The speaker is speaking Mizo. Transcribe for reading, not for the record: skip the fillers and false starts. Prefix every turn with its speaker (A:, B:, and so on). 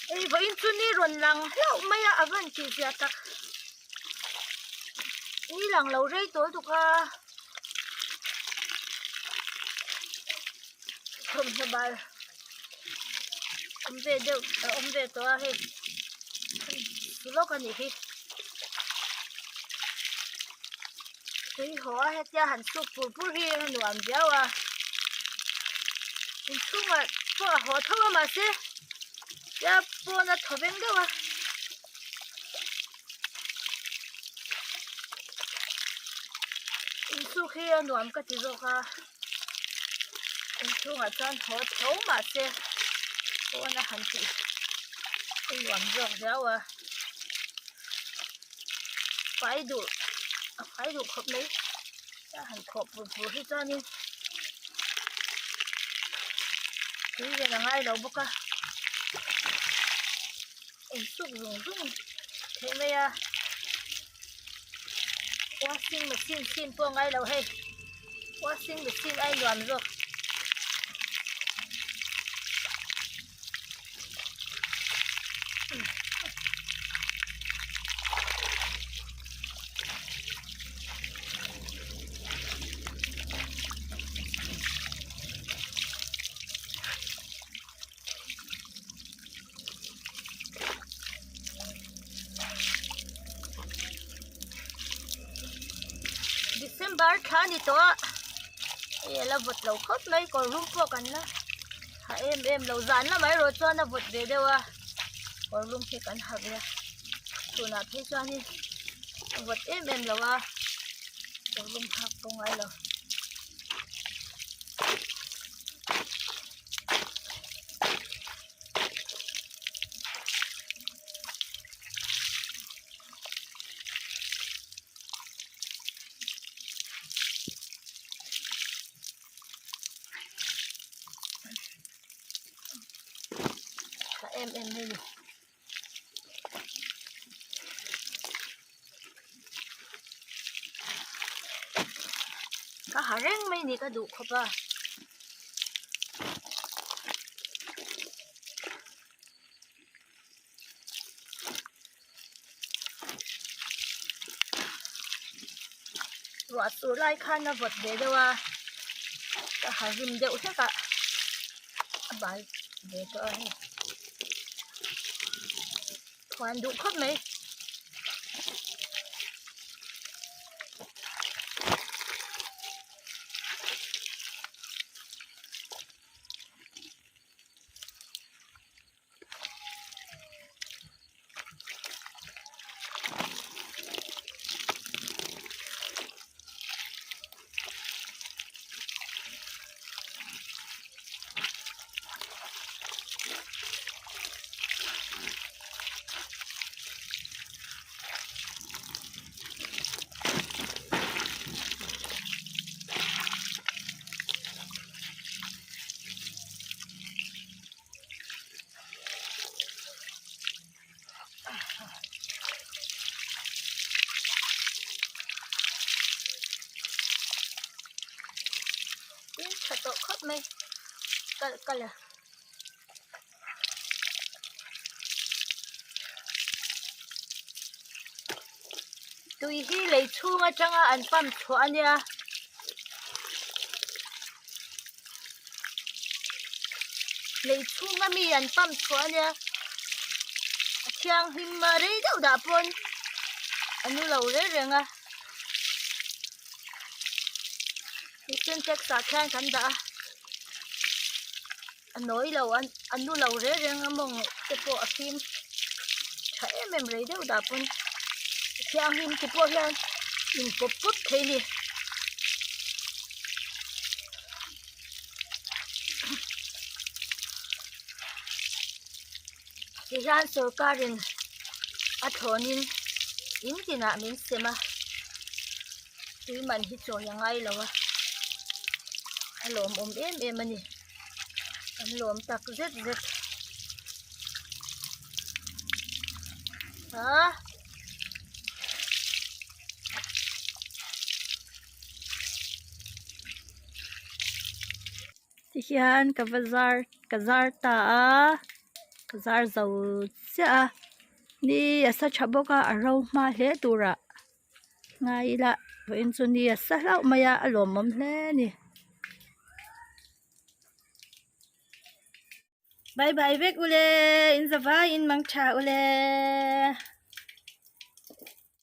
A: Hei vawiin chu ni rawn lang hlauh mai a a van tih zia tak ni lang lo rei tawl tuk a thawmhnaw bal awm ve deuh a awm ve tawh a hei su lawk a nih hi tui haw a hetia han suk pur pur hi a nuam viau a inchhungah pawh a haw tho a mahse tia pawn a thaw veng deuh a. Insuk hi a nuam ka ti zawk a inchhungah chuan haw tho mahse pawn a han tih a nuam zawk viau a fai duh a fai duh khawp mai a han khawh pur pur hi chuanin tui vel a ngai lo bawk a insuk zung zung theih mai a washing machine chhin pawh a ngai lo hei washing machine a nuam zawk. December thla a ni tawh a hei a la vawt lo khawp mai kawr rum pawh kan la ha em em lo zan lamah erawh chuan a vawt ve deuh a kawr rum hi kan ha ve a tunah phei chuanin a vawt em em lo a kawr rum hak pawh ngai lo. Tha em em mai a ni. Ka ha reng mai ni ka duh khawp a. Ruah sur lai khan a vawt ve deuh a ka ha rim deuh hlek a a bal ve tawh a hei phuan duh khawp mai. Tin tha tawh khawp mai kalh kalh a. Tui hi lei chhung atanga an pump chhuah a nia. Lei chhunga mi an pump chhuah a nia a thianghlim a rei deuh dah pawn a nu lo reng reng a sintex ah khian kan dah a a nawi lo a nu lo reng reng a mawng te pawh a fim tha em em rei deuh dah pawn a thianghlim te pawh hian in pawp pawp thei a ni. Tihian sorkarin a thlawnin in tinah min sem a tui man hi chawi a ngai lo a a lawmawm em em a ni kan lawm tak zet zet a. Tihian ka va zar ka zar ta a. Ka zar zo chiah a ni a sa tha bawk a a ro hma hle turah ngai ila vawiin chu ni a sa hlauh mai a a lawmawm hle a ni. Bye bye vek ule in zavaiin mang tha ule.